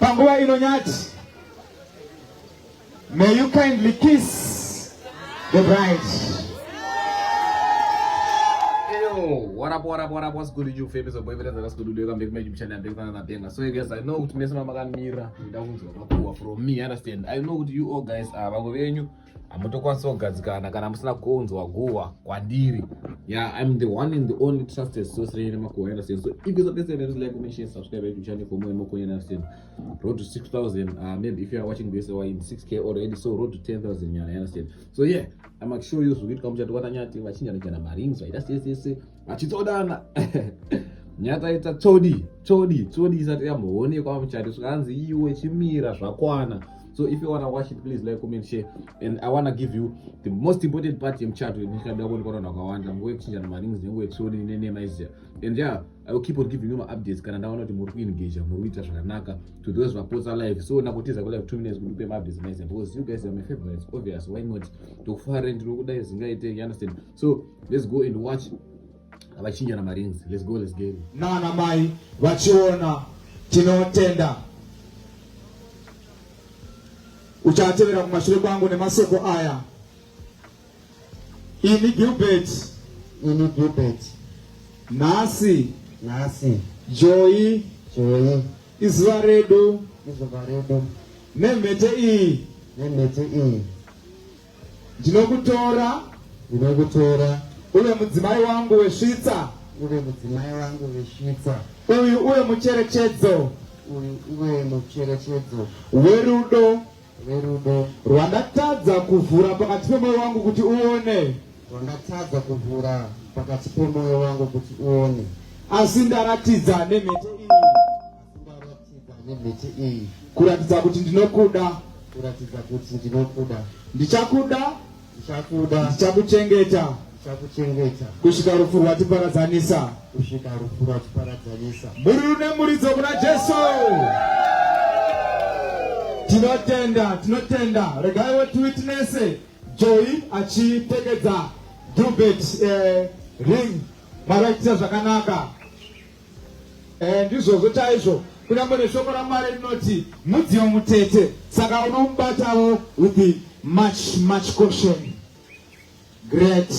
Panguva ino Nyati, may you kindly kiss the bride. Yo, what up, what up, what up, what's good YouTube famous boy, that's that's good welcome back to my YouTube channel, back to another banger. So you guys, I know kuti mese makamira muda kunzwa makuhwa from me, understand? I know kuti you all guys are vamwe venyu hamutokwanisa kugadzikana kana musina kunzwa guhwa kwandiri. Yeah, I'm the one and the only trusted source renyu remakuhwa, understand? So if you first time, like, comment, share, subscribe YouTube channel for more and more content, understand? Road to 6,000, maybe if you are watching this, or in 6K already, so road to 10,000, yeah, understand? So yeah, I'm gonna show you zvikuitika muchato wana Nyati vachinjana jana marings vaita sei sei sei vachitsodana. Nyati aita tsodi tsodi tsodi isati yamboonekwa muchato, zvikanzi iwe chimira zvakwana. So if you wanna watch it, please like, comment, share, and I wanna give you the most important part yemuchato ndichada kuonekwa vanhu vakawanda, nguva yekuchinjana marings nenguva yetsodi nenemaizia. And yeah, I will keep on giving you my updates kana ndaona kuti muri kuengage, muri kuita zvakanaka. To those vapotsa live, so ndakutiza ku live 2 minutes kuti upe maupdates nice, because you guys are my favorites, obvious, why not? Ndokufara ndiri kudai zingaite, you understand? So let's go and watch vachinjana marings. Let's go, let's get it. Nana mai vachiona, tinotenda. Uchatevera kumashure kwangu nemasoko aya. Ini Gilbert, Ini Gilbert, nhasi, nhasi, Joy, Joy, izuva redu, izuva redu, nemhete iyi, nemhete iyi, ndinokutora, ndinokutora, uve mudzimai wangu wesvitsa, uve mudzimai wangu wesvitsa, uyu uve mucherechedzo, uyu uve mucherechedzo werudo, werudo rwandatadza kuvhura pakati pemwoyo wangu kuti uone, rwandatadza kuvhura pakati pemwoyo wangu kuti uone, asi ndaratidza nemhete iyi, asi ndaratidza nemhete iyi, kuratidza kuti ndinokuda, kuratidza kuti ndinokuda, ndichakuda, ndichakuda, ndichakuchengeta, ndichakuchengeta, kusvika rufu rwatiparadzanisa, kusvika rufu rwatiparadzanisa. Mururu nemuridzo kuna Jesu. Tinotenda, tinotenda. Regaiwo tiwitnesse Joy achipfekedza Gilbert ring. Mwari vachiita zvakanaka. Ndizvozvo chaizvo. Kunyange neshoko raMwari rinoti mudziyo mutete, saka unomubatawo with much much caution. Great.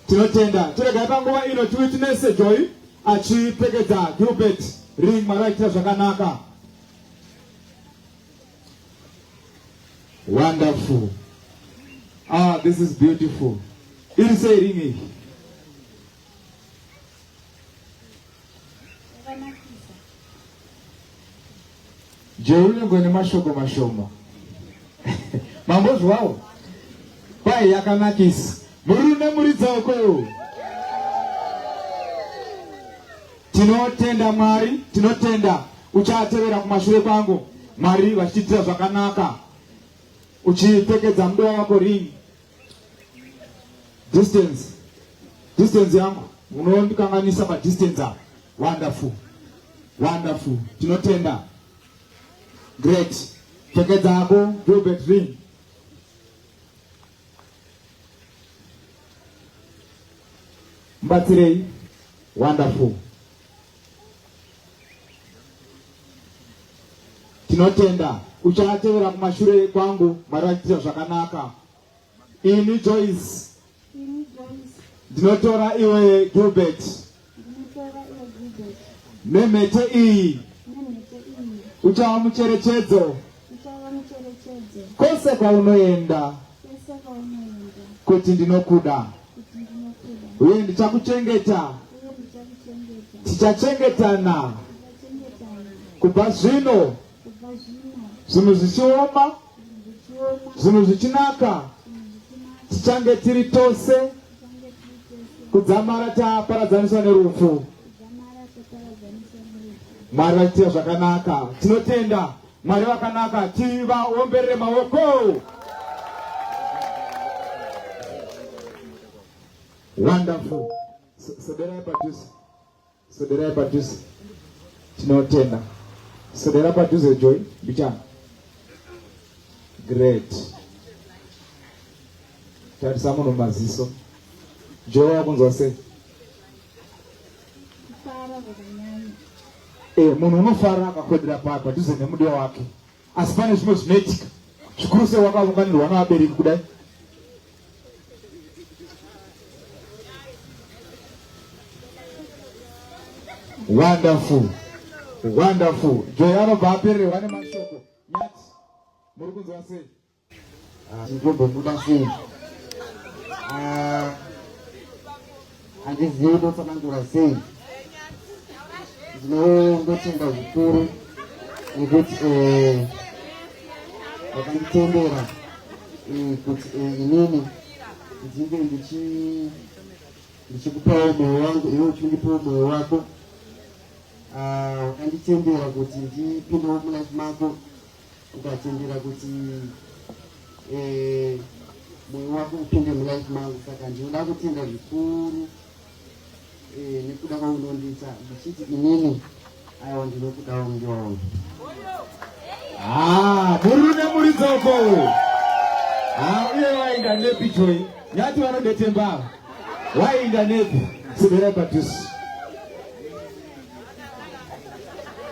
Tinotenda. Tiregai panguva ino tiwitnesse Joy achipfekedza Gilbert ring. Mwari vachiita zvakanaka. Wonderful. Ah, this is beautiful. Iri sei ring iyi? Yakanakisa. Joy unenge une mashoko mashoma. Mambozwawo? Kwai yakanakisa. Murume muridzoko. Tinotenda Mwari, tinotenda. Uchatevera kumashure kwangu, Mwari vachitiitira zvakanaka. Uchipfekedza mudiwa wako ring. Distance. Distance yangu. Munondikanganisa pa distance apa. Wonderful. Wonderful. Tinotenda. Great. Pfekedza hako Gilbert ring. Mubatsirei. Wonderful. Tinotenda. Uchatevera kumashure kwangu, Mwari vachiita zvakanaka. Ini Joyce, Ini Joyce, ndinotora iwe Gilbert, ndinotora iwe Gilbert, nemhete iyi, nemhete iyi, uchava mucherechedzo uchava mucherechedzo kwose kwaunoenda, kwese kwaunoenda, kuti ndinokuda, kuti ndinokuda, uye ndichakuchengeta, uye ndichakuchengeta, tichachengetana tichachengetana kubva zvino, kubva zvino, zvinhu zvichioma, zvichioma, zvinhu zvichinaka, zvinhu zvichinaka, tichange tiri tose, tichange tiri tose, kudzamara taparadzaniswa nerufu. Kudzamara taparadzaniswa nerufu. Mwari vachiita zvakanaka. Tinotenda Mwari vakanaka, tivaomberere maoko. Wonderful. Sederai padhuze. Sederai padhuze. Tinotenda. Sedera padhuze Joy. Bichana. Great. Tarisa munhu maziso. Joy wakunzwa sei? Kufara zvakanyanya. Eh, munhu unofara akakwedera padhuze nemudiwa wake asi pane zvimwe zvinoitika zvikuru sei wakaunganirwa navabereki kudai wonderful wonderful joy anobva apererwa nemashoko nyati muri kunzwa sei Ndindombobuda sei? Ah, handizivi ndotsanangura sei. Ndinongotenda zvikuru nekuti eh, vakanditendera eh, kuti eh, inini ndinge ndichikupawo mwoyo wangu iwe uchindipawo mwoyo wako. Ah, wakanditendera kuti ndipindewo mulife mako ukatendera kuti eh, moyo wako upinde mulife mangu saka ndinoda kutenda zvikuru eh, nekuda kwaunondiita ndichiti inini aiwa ndinokudawo mudiwa wangu ah, murume muridzoko ah, uye wainda nepi joy nyati vanodetemba ava wainda nepi siberai padhusi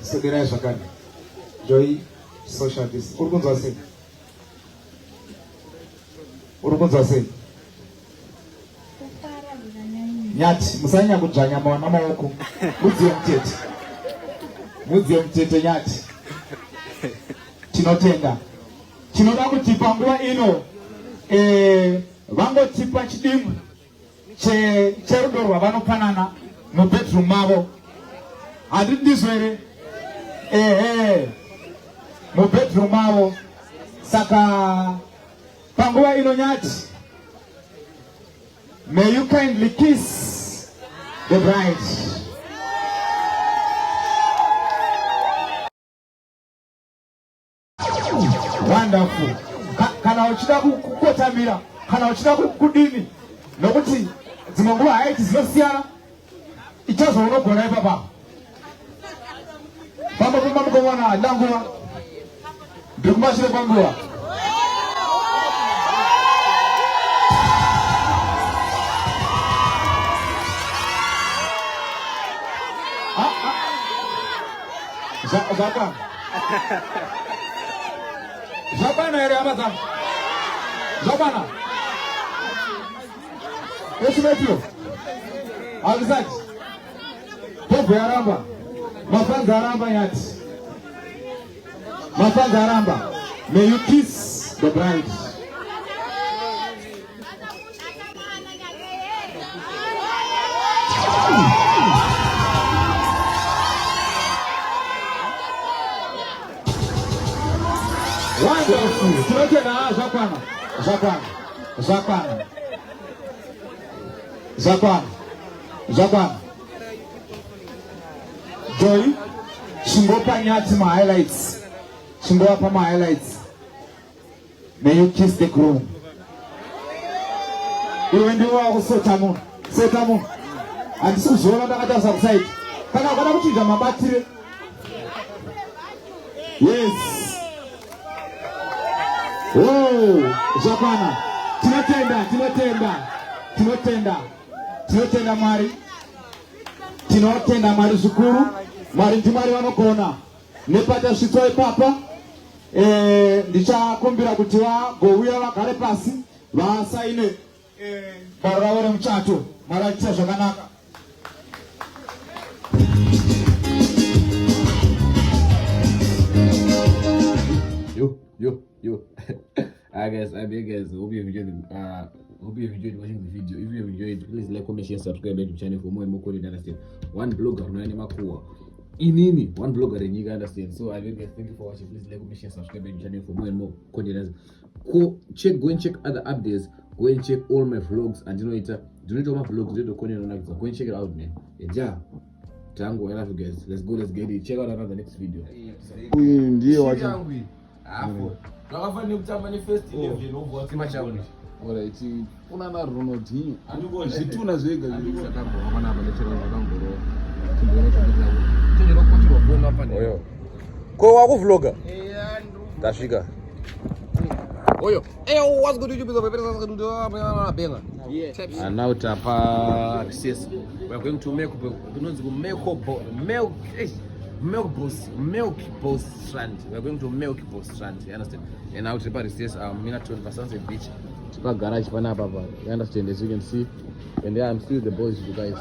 siberai zvakare Joy social distance. Uri kunzwa sei? Uri kunzwa sei? Nyati, musanyanya kudzvanya mawana maoko. Mudziyo mutete. Mudziyo mutete nyati. Tinotenda. Tinoda kuti panguva ino eh, vangotipa chidimbu cherudo rwavanopanana mubedroom mavo handiti ndizvo here ehe mubedroom mavo saka panguva ino nyati may you kindly kiss the bride Wonderful. Kana uchida kukotamira, kana uchida kudini, nokuti dzimwe nguva haiti dzinosiyana, ichazounogona ipapa. Pamba pamba mukomana handina nguva, ndiri kumashure kwanguva. Zvakwana. Zvakwana here hama dzangu? Zvakwana. Esimetio. Hazvisati. Povho yaramba. Mafanzi aramba nyati. Mafanzi aramba. May you kiss the bride. Wonderful. Tinotenda ah, zvakwana. Zvakwana. Zvakwana. Zvakwana. Zvakwana. Joy, chingopa nyati ma highlights. Chingowapa ma highlights. May you kiss the groom. Iwe ndiwe wakusota munhu. Sota munhu. Handisi kuzviona ndakatarisa kusaidi. Kana ukada kuchinja mabatire. Yes. Oh, zvakwana. Tinotenda, tinotenda. Tinotenda. Tinotenda Mwari. Tinotenda Mwari zvikuru. Mwari ndiMwari vanogona. Nepatasvitswa ipapa eh, ndichakumbira kuti vagouya vagare pasi vasaine eh, gwaro ravo remuchato. Mwari achiita zvakanaka. Yo, yo, yo. Alright guys, I'm here guys. Hope you enjoyed the hope you enjoyed watching the video. If you have enjoyed, please like, comment, share, subscribe to the channel for more and more content. Understand? One blogger unoenda makuwa. Inini, one blogger renyika understand. So I will guys, thank you for watching. Please like, comment, share, subscribe to the channel for more and more content. Go check, go and check other updates. Go and check all my vlogs. And you know it. Do not all my vlogs. Do content. Go and check it out, man. And yeah. Tango, I love you guys. Let's go, let's get it. Check out another next video. Uyu ndiye wacho. Apo. Zvakafanira kutamba nefirst 11 obva watsima challenge. Alright, kuna na Ronaldinho. Zvituna zvega Oyo. Ko wakuvloga? Tasvika. Oyo. Hey, what's good YouTube? Benga. And now tapa recess. We are going to make kunonzi ku make milk. Melkbos, Melkbos Strand. We are going to Melkbos Strand, you understand? And now tiri parecess, Minaton paSunset Beach. Tipa garage panapa pa, you understand, as you can see. And yeah, I'm still with the boys, you guys.